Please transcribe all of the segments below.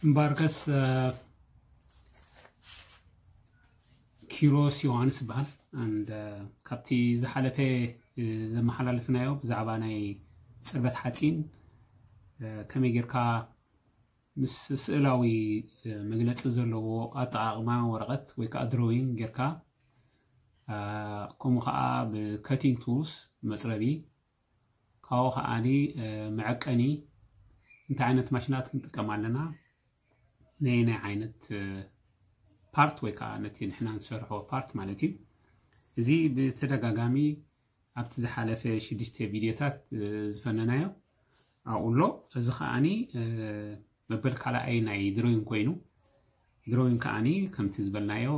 እምበኣርከስ ኪሮስ ዮሃንስ ይበሃል። And ካብቲ ዝሓለፈ ዘመሓላልፍናዮ ብዛዕባ ናይ ፅርበት ሓፂን ከመይ ጌርካ ምስ ስእላዊ መግለፂ ዘለዎ ኣጠቓቕማ ወረቐት ወይ ከዓ ድሮዊንግ ጌርካ ከምኡ ከዓ ብከቲንግ ቱልስ መፅረቢ ካብኡ ከዓኒ መዐቀኒ እንታይ ዓይነት ማሽናት ክንጥቀም ኣለና ነየናይ ዓይነት ፓርት ወይ ከዓ ነቲ ንሕና ንሰርሖ ፓርት ማለት እዩ። እዚ ብተደጋጋሚ ኣብቲ ዝሓለፈ ሽዱሽተ ቪድዮታት ዝፈነናዮ ኣብኡ ኣሎ። እዚ ከዓኒ መበል ካልኣይ ናይ ድሮይን ኮይኑ ድሮይን ከዓኒ ከምቲ ዝበልናዮ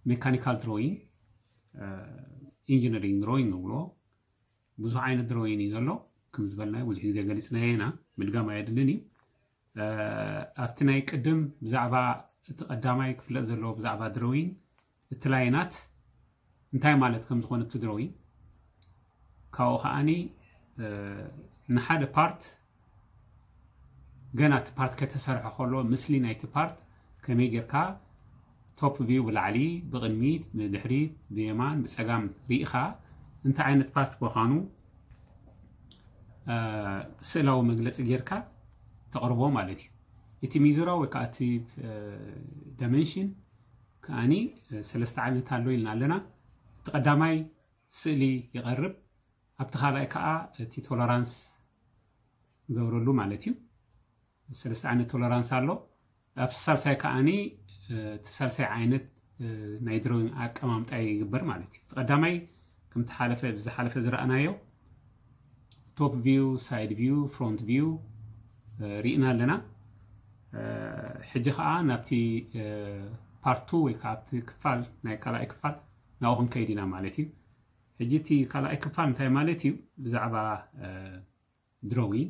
ሜካኒካል ድሮይን ኢንጂነሪንግ ድሮይን ንብሎ ብዙሕ ዓይነት ድሮይን እዩ ዘሎ። ከም ዝበልናዮ ብዙሕ ግዜ ገሊፅናዮ ኢና፣ ምድጋም ኣየድልን እዩ። ኣብቲ ናይ ቅድም ብዛዕባ እቲ ቀዳማይ ክፍለጥ ዘለዎ ብዛዕባ ድሮይን እቲ ላይናት እንታይ ማለት ከም ዝኾነ እቲ ድሮይን ካብኡ ከዓኒ ንሓደ ፓርት ገና እቲ ፓርት ከተሰርሖ ከሎ ምስሊ ናይቲ ፓርት ከመይ ጌርካ ቶፕ ቪው ብላዕሊ ብቕድሚት ብድሕሪት ብየማን ብፀጋም ርኢኻ እንታይ ዓይነት ፓርት ምዃኑ ስእላዊ መግለፂ ጌርካ ተቕርቦ ማለት እዩ። እቲ ሚዝራ ወይ ከዓ እቲ ዳይመንሽን ከዓኒ ሰለስተ ዓይነት ኣሎ ኢልና ኣለና። እቲ ቀዳማይ ስእሊ ይቐርብ፣ ኣብቲ ካልኣይ ከዓ እቲ ቶለራንስ ንገብረሉ ማለት እዩ። ሰለስተ ዓይነት ቶለራንስ ኣሎ። ኣብቲ ሳልሳይ ከዓኒ እቲ ሳልሳይ ዓይነት ናይ ድሮይን ኣቀማምጣ ይግበር ማለት እዩ። እቲ ቀዳማይ ከምቲ ሓለፈ ብዝሓለፈ ዝረኣናዮ ቶፕ ቪው፣ ሳይድ ቪው፣ ፍሮንት ቪው ርኢና ኣለና። ሕጂ ከዓ ናብቲ ፓርት ቱ ወይ ከዓ ኣብቲ ክፋል ናይ ካልኣይ ክፋል ናብኡ ክንከይድ ኢና ማለት እዩ። ሕጂ እቲ ካልኣይ ክፋል እንታይ ማለት እዩ? ብዛዕባ ድሮዊን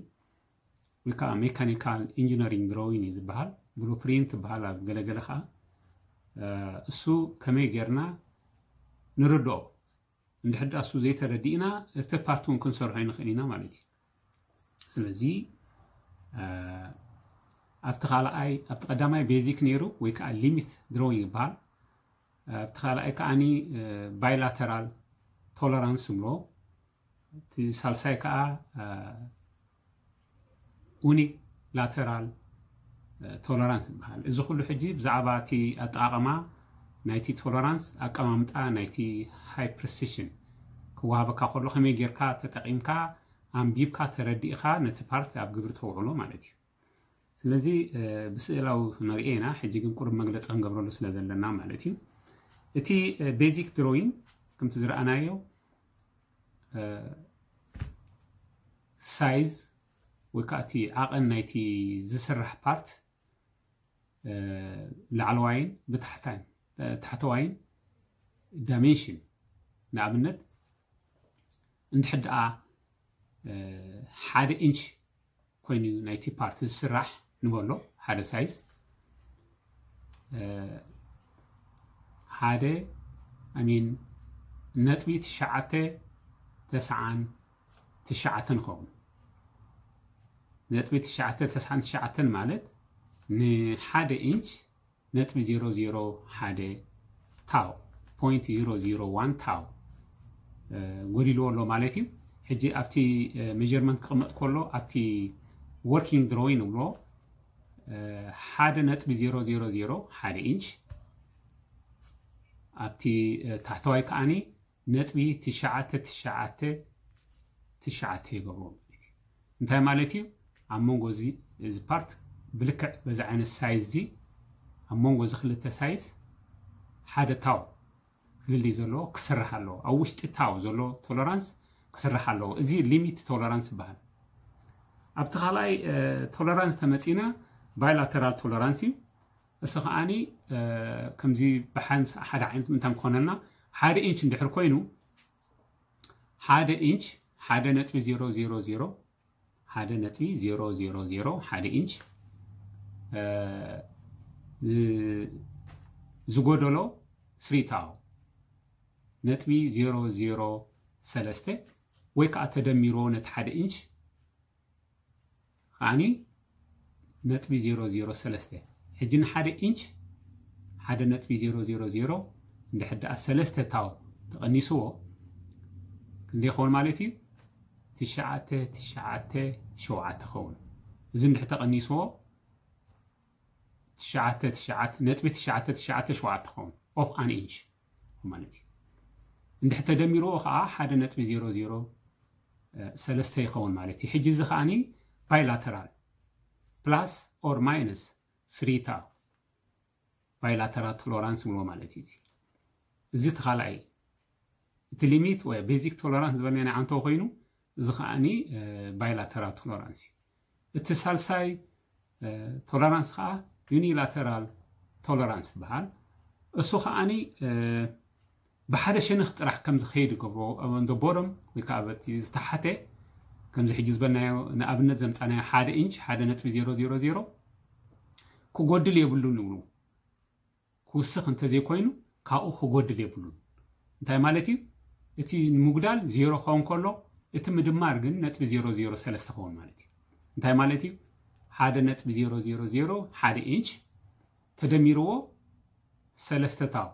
ወይ ከዓ ሜካኒካል ኢንጂነሪንግ ድሮዊን እዩ ዝበሃል። ብሉፕሪንት ይበሃል ኣብ ገለገለ ከዓ እሱ ከመይ ጌርና ንርድኦ እንድሕር ደኣ እሱ ዘይተረዲእና እቲ ፓርት እውን ክንሰርሖ ይንኽእል ኢና ማለት እዩ። ስለዚ ኣብቲ ካልኣይ ኣብቲ ቀዳማይ ቤዚክ ነይሩ ወይ ከዓ ሊሚት ድሮዊንግ ይበሃል። ኣብቲ ካልኣይ ከዓኒ ባይላተራል ቶለራንስ ንብሎ፣ እቲ ሳልሳይ ከዓ ኡኒላተራል ቶለራንስ ይበሃል። እዚ ኩሉ ሕጂ ብዛዕባ እቲ ኣጠቓቕማ ናይቲ ቶለራንስ ኣቀማምጣ ናይቲ ሃይ ፕሪሲሽን ክወሃበካ ከሎ ከመይ ጌርካ ተጠቒምካ ኣንቢብካ ተረዲእካ ነቲ ፓርት ኣብ ግብሪ ተውዕሎ ማለት እዩ። ስለዚ ብስእላዊ ክንሪኦ ኢና። ሕጂ ግን ቁሩብ መግለፂ ክንገብረሉ ስለ ዘለና ማለት እዩ። እቲ ቤዚክ ድሮይን ከምቲ ዝረኣናዮ ሳይዝ ወይ ከዓ እቲ ዓቐን ናይቲ ዝስራሕ ፓርት ላዕለዋይን ብታሕታይን ታሕተዋይን ዳይሜንሽን ንኣብነት እንድሕር ደኣ ሓደ ኢንች ኮይኑ ናይቲ ፓርት ዝስራሕ ንበሎ ሓደ ሳይዝ ሓደ ኣሚን ነጥቢ ትሽዓተ ተስዓን ትሽዓተን ኸውን። ነጥቢ ትሽዓተ ተስዓን ትሽዓተን ማለት ንሓደ ኢንች ነጥቢ ዜሮ ዜሮ ሓደ ታው ፖይንት ዜሮ ዜሮ ዋን ታው ጎዲልዎ ኣሎ ማለት እዩ። ሕጂ ኣብቲ ሜርመንት ክቕመጥ ከሎ ኣብቲ ወርኪንግ ድሮይን ንብሎ ሓደ ነጥቢ ዜሮ ዜሮ ዜሮ ሓደ ኢንች ኣብቲ ታሕተዋይ ከዓኒ ነጥቢ ትሽዓተ ትሽዓተ ትሽዓተ ይገብሮ ማለት እዩ። እንታይ ማለት እዩ? ኣብ መንጎ እዚ እዚ ፓርት ብልክዕ በዚ ዓይነት ሳይዝ እዚ ኣብ መንጎ እዚ ክልተ ሳይዝ ሓደ ታው ፍልልይ ዘለዎ ክስራሕ ኣለዎ። ኣብ ውሽጢ ታው ዘሎ ቶለራንስ ክስራሕ ኣለዎ። እዚ ሊሚት ቶለራንስ ይበሃል። ኣብቲ ካልኣይ ቶለራንስ ተመፂና ባይላተራል ቶለራንስ እዩ። እሱ ከዓኒ ከምዚ ብሓንስ ሓደ ዓይነት ምንታን ክኾነልና ሓደ ኢንች እንድሕር ኮይኑ ሓደ ኢንች ሓደ ነጥቢ ዜሮ ዜሮ ዜሮ ሓደ ነጥቢ ዜሮ ዜሮ ዜሮ ሓደ ኢንች ዝጎደሎ ስሪታው ነጥቢ ዜሮ ዜሮ ሰለስተ ወይ ከዓ ተደሚሮ ነቲ ሓደ ኢንች ከዓኒ ነጥቢ ዜሮ ዜሮ ሰለስተ። ሕጂ ንሓደ ኢንች ሓደ ነጥቢ ዜሮ ዜሮ ዜሮ እንድሕር ደኣ ሰለስተ ታው ተቐኒስዎ ክንደይ ይኸውን ማለት እዩ? ትሽዓተ ትሽዓተ ሸውዓተ ኸውን። እዚ እንድሕር ተቐኒስዎ ትሽዓተ ትሽዓተ ነጥቢ ትሽዓተ ትሽዓተ ሸውዓተ ኸውን of an inch ማለት እዩ። እንድሕር ተደሚርዎ ከዓ ሓደ ነጥቢ ዜሮ ዜሮ ሰለስተ ይኸውን ማለት እዩ። ሕጂ እዚ ከዓኒ ባይላተራል plus or minus ስሪታ ባይላተራል ቶለራንስ ንብሎ ማለት እዩ። እዚ እቲ ካልኣይ እቲ ሊሚት ወይ ቤዚክ ቶለራንስ ዝበልና ናይ ዓንቶ ኮይኑ እዚ ከዓኒ ባይላተራል ቶለራንስ እዩ። እቲ ሳልሳይ ቶለራንስ ከዓ ዩኒላተራል ቶለራንስ ይበሃል። እሱ ከዓኒ ብሓደ ሸነኽ ጥራሕ ከም ዝኸይድ ይገብሮ። እንደ ቦረም ወይ ከዓ በቲ ዝተሓተ ከምዚ ሕጂ ዝበልናዮ ንኣብነት ዘምፃናዮ ሓደ ኢንች ሓደ ነጥቢ ዜሮ ዜሮ ዜሮ ክጎድል የብሉን ይብሉ። ክውስኽ እንተዘይኮይኑ ካብኡ ክጎድል የብሉን። እንታይ ማለት እዩ? እቲ ንምጉዳል ዜሮ ክኸውን ከሎ እቲ ምድማር ግን ነጥቢ ዜሮ ዜሮ ሰለስተ ክኸውን ማለት እዩ። እንታይ ማለት እዩ? ሓደ ነጥቢ ዜሮ ዜሮ ዜሮ ሓደ ኢንች ተደሚርዎ ሰለስተ ታው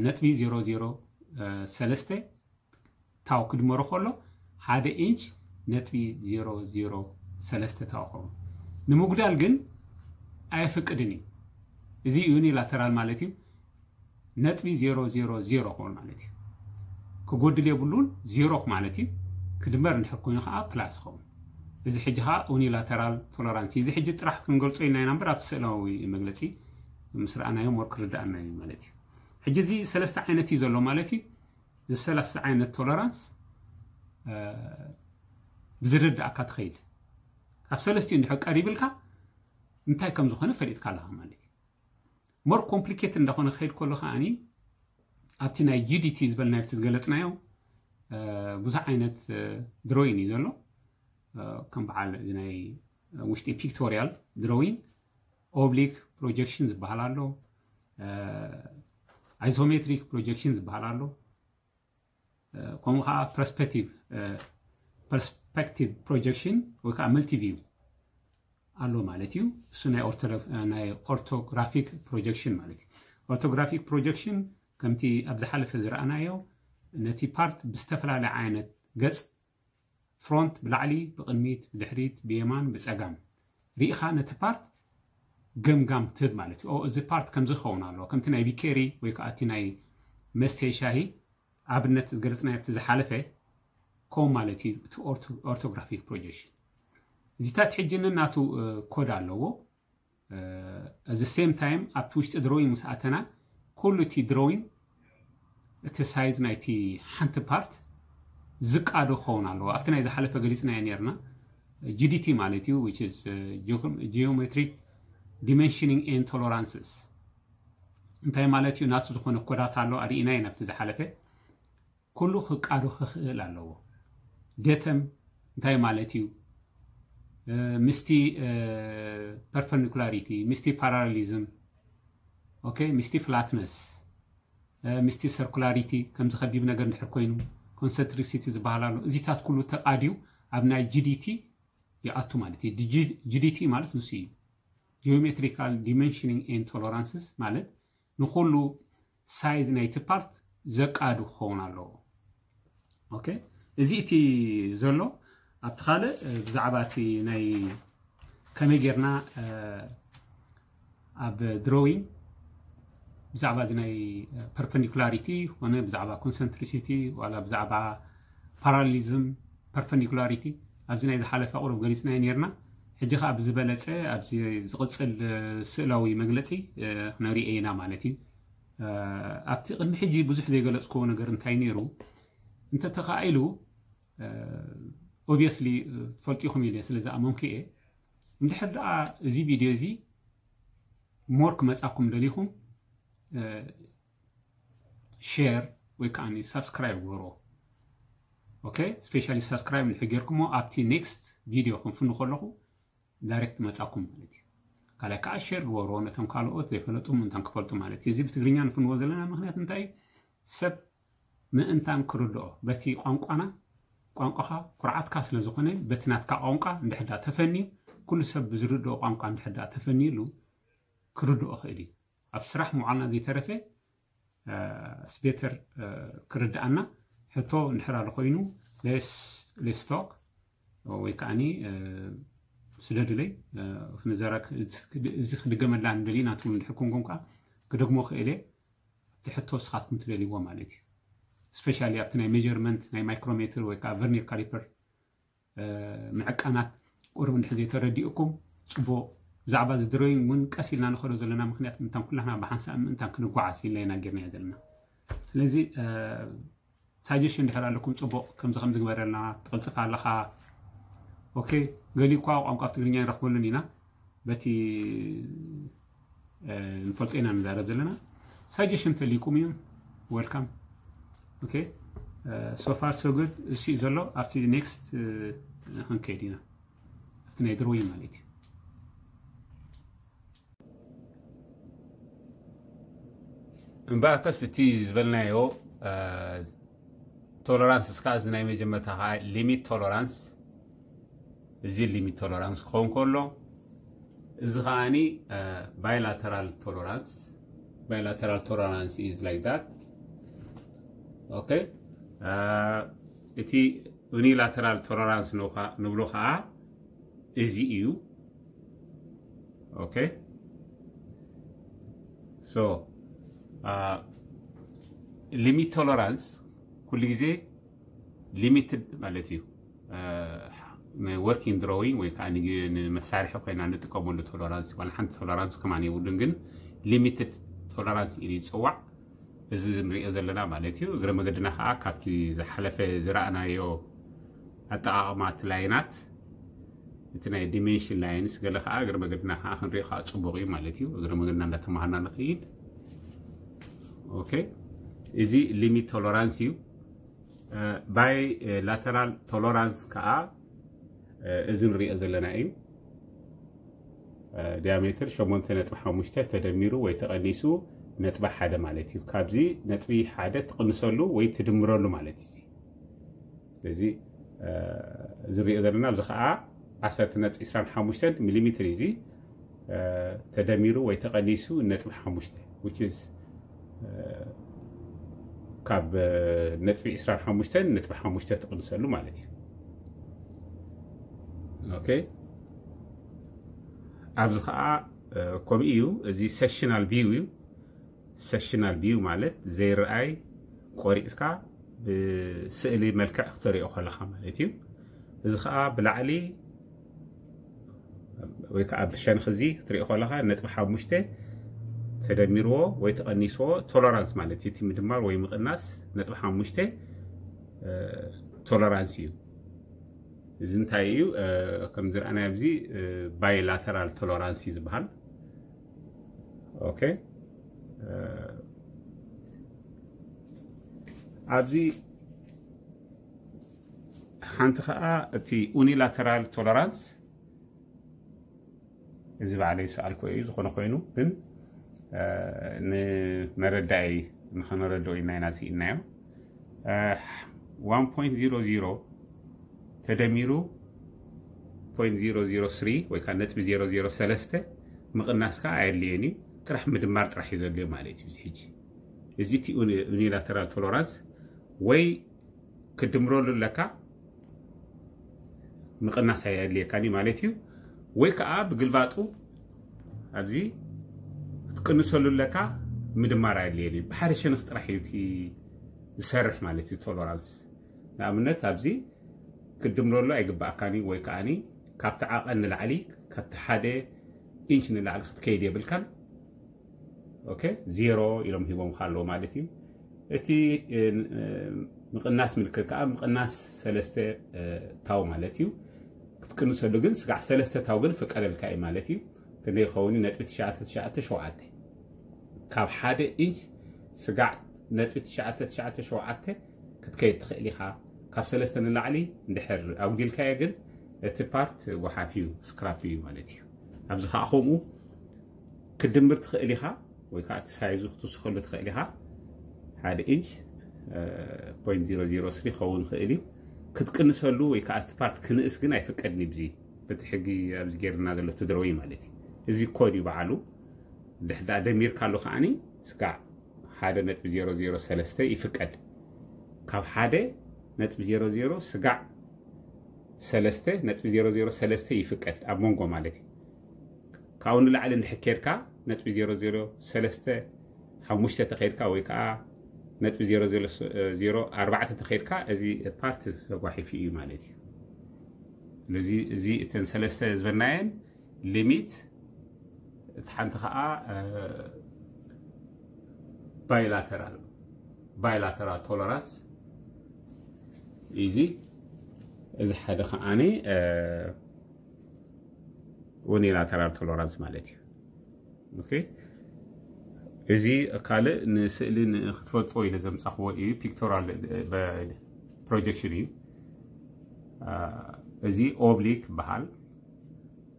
ነጥቢ ዜሮ ዜሮ ሰለስተ ታው ክድመሮ ከሎ ሓደ ኢንች ነጥቢ ዜሮ ዜሮ ሰለስተ ታው ኸውን። ንምጉዳል ግን ኣየፍቅድን እዩ። እዚ ዩኒላተራል ማለት እዩ። ነጥቢ ዜሮ ዜሮ ዜሮ ኸውን ማለት እዩ። ክጎድል የብሉን ዜሮ ማለት እዩ። ክድመር እንድሕር ኮይኑ ከዓ ፕላስ ኸውን። እዚ ሕጂ ከዓ ዩኒላተራል ቶለራንስ እዚ ሕጂ ጥራሕ ክንገልጾ ኢልና ኢና እምበር ኣብቲ ስእላዊ መግለፂ ምስ ረኣናዮ ሞር ክርዳኣና እዩ ማለት እዩ። ሕጂ እዚ ሰለስተ ዓይነት እዩ ዘሎ ማለት እዩ። እዚ ሰለስተ ዓይነት ቶለራንስ ብዝርዳእካ ትኸይድ። ካብ ሰለስቲኡ እንድሕር ቀሪብልካ እንታይ ከም ዝኾነ ፈሊጥካ ኣለኻ ማለት እዩ። ሞር ኮምፕሊኬት እንዳኾነ ክኸይድ ከሎ ከዓኒ ኣብቲ ናይ ጂዲቲ ዝበልናዮ ኣብቲ ዝገለፅናዮ ብዙሕ ዓይነት ድሮይን እዩ ዘሎ። ከም በዓል ናይ ውሽጢ ፒክቶሪያል ድሮይን ኦብሊክ ፕሮጀክሽን ዝበሃል ኣሎ፣ ኣይሶሜትሪክ ፕሮጀክሽን ዝበሃል ኣሎ፣ ከምኡ ከዓ ፐርስፔክቲቭ ፐርስፔክቲቭ ፕሮጀክሽን ወይ ከዓ መልቲቪው ኣሎ ማለት እዩ። እሱ ናይ ኦርቶግራፊክ ፕሮጀክሽን ማለት እዩ። ኦርቶግራፊክ ፕሮጀክሽን ከምቲ ኣብ ዝሓለፈ ዝረኣናዮ ነቲ ፓርት ብዝተፈላለየ ዓይነት ገፅ ፍሮንት ብላዕሊ ብቕድሚት ብድሕሪት ብየማን ብፀጋም ርኢኻ ነቲ ፓርት ገምጋም ትህብ ማለት እዩ። እዚ ፓርት ከምዚ ክኸውን ኣለዎ ከምቲ ናይ ቢኬሪ ወይ ከዓ እቲ ናይ መስተ ሻሂ ኣብነት ዝገለፅናዮ ኣብቲ ዝሓለፈ ከምኡ ማለት እዩ። እቲ ኦርቶግራፊክ ፕሮጀክሽን እዚታት ሕጂ ነናቱ ኮድ ኣለዎ። እዚ ሴም ታይም ኣብቲ ውሽጢ ድሮይን ምስ ኣተና ኩሉ እቲ ድሮይን እቲ ሳይዝ ናይቲ ሓንቲ ፓርት ዝቃዶ ክኸውን ኣለዎ። ኣብቲ ናይ ዝሓለፈ ገሊፅናዮ ነርና። ጂዲቲ ማለት እዩ which is geometric dimensioning and tolerances እንታይ ማለት እዩ? ናቱ ዝኾነ ኮዳት ኣሎ ኣርኢናዮ ናብቲ ዝሓለፈ። ኩሉ ክቃዶ ክኽእል ኣለዎ። ዴተም እንታይ ማለት እዩ? ምስቲ ፐርፐንዲኩላሪቲ፣ ምስቲ ፓራሌሊዝም፣ ኦኬ፣ ምስቲ ፍላትነስ፣ ምስቲ ሰርኩላሪቲ ከምዚ ከቢብ ነገር እንድሕር ኮይኑ ኮንሰንትሪሲቲ ዝበሃል ኣሎ። እዚታት ኩሉ ተቃድዩ ኣብ ናይ ጂዲቲ ይኣቱ ማለት እዩ። ጂዲቲ ማለት ንሱ እዩ። Geometrical Dimensioning and Tolerances ማለት ንኩሉ ሳይዝ ናይቲ ፓርት ዘቃዱ ክኸውን ኣለዎ። ኦኬ፣ እዚ እቲ ዘሎ ኣብቲ ካልእ ብዛዕባ እቲ ናይ ከመይ ጌርና ኣብ ድሮዊንግ ብዛዕባ እዚ ናይ ፐርፐንዲኩላሪቲ ኮነ ብዛዕባ ኮንሰንትሪሲቲ ዋላ ብዛዕባ ፓራሊዝም ፐርፐንዲኩላሪቲ ኣብዚ ናይ ዝሓለፈ ቁሩብ ገሊፅናዮ ነርና። ሕጂ ከዓ ብዝበለፀ ኣብዚ ዝቕፅል ስእላዊ መግለፂ ክነሪኦ ኢና ማለት እዩ። ኣብቲ ቅድሚ ሕጂ ብዙሕ ዘይገለፅክዎ ነገር እንታይ ነይሩ እንተተኻኢሉ ኦብቪየስሊ ትፈልጡ ኢኹም ኢለ ስለ ዝኣመንኩ እየ። እንድሕር ደኣ እዚ ቪድዮ እዚ ሞር ክመፃኩም ደሊኹም ሼር ወይ ከዓ ሳብስክራይብ ግበርዎ። ኦኬ፣ ስፔሻሊ ሳብስክራይብ እንድሕር ጌርኩሞ ኣብቲ ኔክስት ቪድዮ ክንፍኑ ከለኹ ዳይሬክት መፃኩም ማለት እዩ። ካልኣይ ከዓ ሼር ግበርዎ ነቶም ካልኦት ዘይፈለጡ ምእንታን ክፈልጡ ማለት እዩ። እዚ ብትግርኛ ንፍንዎ ዘለና ምክንያት እንታይ እዩ? ሰብ ምእንታን ክርድኦ በቲ ቋንቋና ቋንቋኻ ኩርዓትካ ስለ ዝኾነ በቲ ናትካ ቋንቋ እንድሕዳ ተፈንዩ ኩሉ ሰብ ብዝርድኦ ቋንቋ እንድሕር ደኣ ተፈንዩሉ ክርድኦ ክእል እዩ። ኣብ ስራሕ ምውዓልና ዘይተረፈ ስቤተር ክርድኣና ሕቶ እንድሕር ኣሎ ኮይኑ ሌስቶክ ወይ ከዓኒ ስደዱለይ። እዚ ክድገመላ ንደሊ ናትኩም እንድሕር ኮንኩም ከዓ ክደግሞ ክእል እየ። እቲ ሕቶ ስኻትኩም ትደልይዎ ማለት እዩ። ስፔሻሊ ኣብቲ ናይ ሜጀርመንት ናይ ማይክሮሜትር ወይ ከዓ ቨርኒር ካሊፐር ምዕቃናት ቁርብ እንድሕር ዘይተረዲእኩም ፅቡቅ። ብዛዕባ ዝድረዩን እውን ቀስ ኢልና ንኸዶ ዘለና ምክንያት ምንታን ኩላና ብሓንሳብ ምእንታን ክንጓዓስ ኢልና ኢና ጌርናዮ ዘለና። ስለዚ ሳጀሽን እንድሕር ኣለኩም ፅቡቅ ከምዚ ከም ዝግበረልና ትቅልጥፍ ኣለካ። ኦኬ፣ ገሊኡ እኳ ቋንቋ ኣብ ትግርኛ ይረኽበሉን ኢና በቲ ንፈልጦ ኢና ንዛረብ ዘለና። ሳጀሽን ተሊኩም እዩ ወልካም። ኦኬ፣ so far so good። እሱ እዩ ዘሎ። ኣብቲ ኔክስት ክንከይድ ኢና ኣብቲ ናይ ድሮይን ማለት እዩ። እምበኣርከስ እቲ ዝበልናዮ ቶለራንስ እስካ እዚ ናይ መጀመርታ ከዓ ሊሚት ቶለራንስ፣ እዚ ሊሚት ቶለራንስ ክኸውን ከሎ እዚ ከዓኒ bilateral tolerance፣ bilateral tolerance is like that። ኦኬ፣ እቲ ዩኒላተራል ቶለራንስ ንብሎ ከዓ እዚ እዩ። ኦኬ፣ so ሊሚት ቶለራንስ ኩሉ ግዜ ሊሚትድ ማለት እዩ። ንወርኪንግ ድሮዊንግ ወይ ከዓ ንመሳርሒ ኮይና ንጥቀመሉ ቶለራንስ ዋላ ሓንቲ ቶለራንስ ከማን የብሉን፣ ግን ሊሚትድ ቶለራንስ ኢሉ ይፅዋዕ። እዚ ንሪኦ ዘለና ማለት እዩ። እግረ መገድና ከዓ ካብቲ ዝሓለፈ ዝረኣናዮ ኣጠቃቕማ እቲ ላይናት፣ እቲ ናይ ዲሜንሽን ላይንስ ገለ ከዓ እግረ መገድና ከዓ ክንሪኦ ከዓ ፅቡቅ እዩ ማለት እዩ። እግረ መገድና እንዳተማሃርና ንክይድ። ኦኬ፣ እዚ ሊሚት ቶለራንስ እዩ። ባይ ላተራል ቶለራንስ ከዓ እዚ ንሪኦ ዘለና እዩ። ዲያሜትር ሸሞንተ ነጥቢ ሓሙሽተ ተደሚሩ ወይ ተቐኒሱ ነጥቢ ሓደ ማለት እዩ። ካብዚ ነጥቢ ሓደ ትቕንሰሉ ወይ ትድምረሉ ማለት እዩ። ስለዚ እዚ ንሪኦ ዘለና ኣብዚ ከዓ ዓሰርተ ነጥቢ ዕስራን ሓሙሽተን ሚሊሜትር እዩ። እዚ ተደሚሩ ወይ ተቐኒሱ ነጥቢ ሓሙሽተ፣ which is ካብ ነጥቢ ዕስራን ሓሙሽተን ነጥቢ ሓሙሽተ ትቕንሰሉ ማለት እዩ። ኦኬ፣ ኣብዚ ከዓ ከምኡ እዩ። እዚ ሴክሽናል ቪው እዩ። ሴክሽናል ቪው ማለት ዘይረኣይ ቆሪፅካ ብስእሊ መልክዕ ክትሪኦ ከለካ ማለት እዩ። እዚ ከዓ ብላዕሊ ወይ ከዓ ብሸንክ እዚ ክትሪኦ ከለካ ነጥቢ ሓሙሽተ ተደሚርዎ ወይ ተቐኒስዎ ቶለራንስ ማለት እዩ። እቲ ምድማር ወይ ምቕናስ ነጥቢ ሓሙሽተ ቶለራንስ እዩ። እዚ እንታይ እዩ? ከም ዝረኣናዮ ኣብዚ ባይላተራል ቶለራንስ እዩ ዝበሃል። ኦኬ፣ ኣብዚ ሓንቲ ከዓ እቲ ዩኒላተራል ቶለራንስ እዚ ባዕለይ ዝሰኣልኩ እዩ። ዝኾነ ኮይኑ ግን ንመረዳኢ ንኸነረድኦ ኢና ኢና ስኢናዮ። ዋን ፖይንት ዜሮ ዜሮ ተደሚሩ ፖይንት ዜሮ ዜሮ ስሪ ወይ ከዓ ነጥቢ ዜሮ ዜሮ ሰለስተ ምቕናስ ከዓ ኣየድልየን እዩ። ጥራሕ ምድማር ጥራሕ እዩ ዘድልዮ ማለት እዩ። እዚ ሕጂ እዚ እቲ ዩኒላተራል ቶለራንስ ወይ ክትድምረሉ ኣለካ፣ ምቕናስ ኣየድልየካን እዩ ማለት እዩ። ወይ ከዓ ብግልባጡ ኣብዚ ክትቅንሰሉ ኣለካ፣ ምድማር ኣየድልየን እዩ። ብሓደ ሸነኽ ጥራሕ እዩ እቲ ዝሰርሕ ማለት እዩ ቶለራንስ። ንኣብነት ኣብዚ ክትድምረሉ ኣይግባኣካን እዩ፣ ወይ ከዓኒ ካብቲ ዓቐን ንላዕሊ ካብቲ ሓደ ኢንች ንላዕሊ ክትከይድ የብልካን። ኦኬ፣ ዜሮ ኢሎም ሂቦምካ ኣለዉ ማለት እዩ። እቲ ምቕናስ ምልክት ከዓ ምቕናስ ሰለስተ ታው ማለት እዩ። ክትቅንሰሉ ግን ስጋዕ ሰለስተ ታው ግን ፍቀደልካ እዩ ማለት እዩ። ክንደይ ይኸውን? ነጥቢ ትሽዓተ ትሽዓተ ሸውዓተ። ካብ ሓደ ኢንች ስጋዕ ነጥቢ ትሽዓተ ትሽዓተ ሸውዓተ ክትከይድ ትኽእል ኢኻ። ካብ ሰለስተ ንላዕሊ እንድሕር ኣጉዲልካዮ ግን እቲ ፓርት ጓሓፍ እዩ፣ ስክራፕ እዩ ማለት እዩ። ኣብዚ ከዓ ከምኡ ክትድምር ትኽእል ኢኻ፣ ወይ ከዓ እቲ ሳይዙ ክትውስኸሉ ትኽእል ኢኻ። ሓደ ኢንች ፖይንት ዜሮ ዜሮ ስሪ ክኸውን ይኽእል እዩ። ክትቅንሰሉ ወይ ከዓ እቲ ፓርት ክንእስ ግን ኣይፍቀድን እዩ። ብዚ በቲ ሕጊ ኣብዚ ጌርና ዘሎ እቲ ድሮዊንግ ማለት እዩ። እዚ ኮድ እዩ በዓሉ። ድሕዳ ደሚርካሉ ከዓኒ ስጋዕ ሓደ ነጥቢ ዜሮ ዜሮ ሰለስተ ይፍቀድ። ካብ ሓደ ነጥቢ ዜሮ ዜሮ ስጋዕ ሰለስተ ነጥቢ ዜሮ ዜሮ ሰለስተ ይፍቀድ ኣብ መንጎ ማለት እዩ። ካብኡ ንላዕሊ እንድሕር ኬድካ ነጥቢ ዜሮ ዜሮ ሰለስተ ሓሙሽተ ተኸይድካ ወይ ከዓ ነጥቢ ዜሮ ዜሮ ኣርባዕተ ተኸይድካ እዚ ፓርት ተጓሒፉ እዩ ማለት እዩ። ስለዚ እዚ እተን ሰለስተ ዝበናየን ሊሚት እቲ ሓንቲ ከዓ ባይላተራል ባይላተራል ቶለራንስ እዚ እዚ ሓደ ከዓኒ ዩኒላተራል ቶለራንስ ማለት እዩ። ኦኬ እዚ ካልእ ንስእሊ ክትፈልጦ ኢለ ዘምፃኽዎ እዩ። ፒክቶራል ፕሮጀክሽን እዩ። እዚ ኦብሊክ ይበሃል።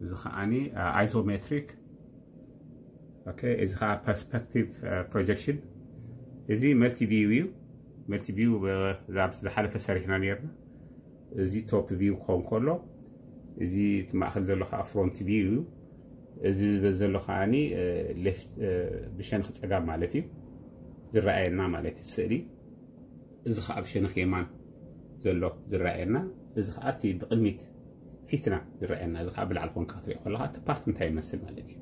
እዚ ከዓኒ ኣይሶሜትሪክ። ኦኬ እዚ ከዓ ፐርስፐክቲቭ ፕሮጀክሽን። እዚ መልቲ ቪው እዩ። መልቲ ቪው ዝሓለፈ ሰሪሕና ነርና። እዚ ቶፕ ቪው ክኸውን ከሎ እዚ እቲ ማእከል ዘሎ ከዓ ፍሮንት ቪው እዩ። እዚ ዝበ- ዘሎ ከዓኒ ሌፍት ብሸነኽ ፀጋም ማለት እዩ ዝረኣየና ማለት እዩ ስእሊ። እዚ ከዓ ብሸነኽ የማን ዘሎ ዝረኣየና። እዚ ከዓ እቲ ብቅድሚት ፊትና ዝረኣየና። እዚ ከዓ ብላዕሊ ኮንካ ክትሪኦ ከለካ እቲ ፓርት እንታይ ይመስል ማለት እዩ።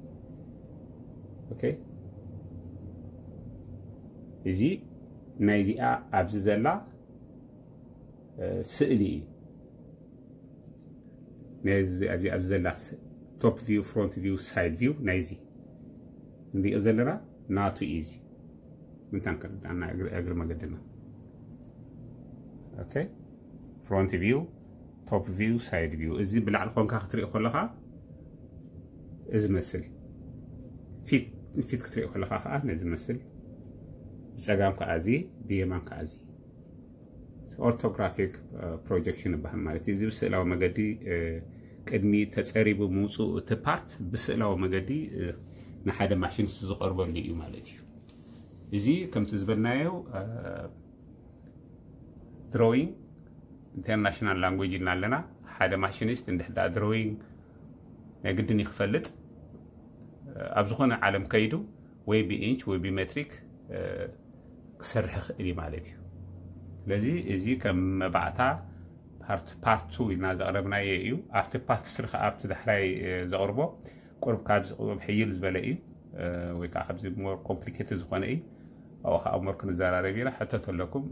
ኦኬ እዚ ናይዚኣ ኣብዚ ዘላ ስእሊ እዩ። ነዚ ኣብዚ ኣብዚ ዘላ ቶፕ ቪው ፍሮንት ቪው ሳይድ ቪው ናይዚ ንሪኦ ዘለና ናቱ እዩ። እዚ ምንታን ክርዳና እግሪ መገድና። ኦኬ ፍሮንት ቪው ቶፕ ቪው ሳይድ ቪው እዚ ብላዕሊ ኮንካ ክትሪኦ ከለካ እዚ መስል ፊት ፊት ክትሪኦ ከለካ ከዓ ነዚ መስል ብፀጋም ከዓ እዚ ብየማን ከዓ እዚ ኦርቶግራፊክ ፕሮጀክሽን ይበሃል ማለት እዩ። እዚ ብስእላዊ መገዲ ቅድሚ ተፀሪቡ ምውፅኡ እቲ ፓርት ብስእላዊ መገዲ ንሓደ ማሽኒስት ዝቐርበሉ እዩ ማለት እዩ። እዚ ከምቲ ዝበልናዮ ድሮዊንግ ኢንተርናሽናል ላንጉጅ ኢልና ኣለና። ሓደ ማሽኒስት እንድሕዳ ድሮዊንግ ናይ ግድን ይክፈልጥ ኣብ ዝኾነ ዓለም ከይዱ ወይ ብኢንች ወይ ብሜትሪክ ክሰርሕ ይኽእል እዩ ማለት እዩ። ስለዚ እዚ ከም መባእታ ፓርት ፓርት ቱ ኢልና ዘቕረብናዮ እዩ። ኣብቲ ፓርት ስሪ ከዓ ኣብቲ ዳሕራይ ዘቕርቦ ቁርብ ካብዚ ቁሩብ ሕይል ዝበለ እዩ። ወይ ከዓ ካብዚ ሞር ኮምፕሊኬትድ ዝኾነ እዩ። ኣብኡ ከዓ ሞር ክንዘራረብ ኢና። ሕቶ ተለኩም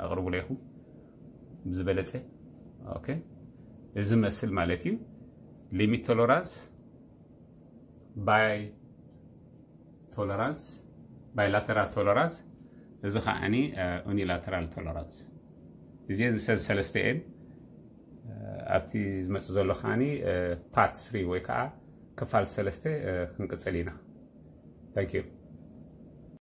ኣቕርቡለይ ኢኹም ብዝበለፀ። ኦኬ እዚ መስል ማለት እዩ ሊሚት ቶለራንስ ባይ ቶለራንስ ባይላተራል ቶለራንስ እዚ ከዓኒ ዩኒላተራል ቶለራንስ እዚአን ዝሰ- ሰለስተ እየን። ኣብቲ ዝመፅእ ዘሎ ከዓኒ ፓርት ስሪ ወይ ከዓ ክፋል ሰለስተ ክንቅፅል ኢና። ታንክ ዩ።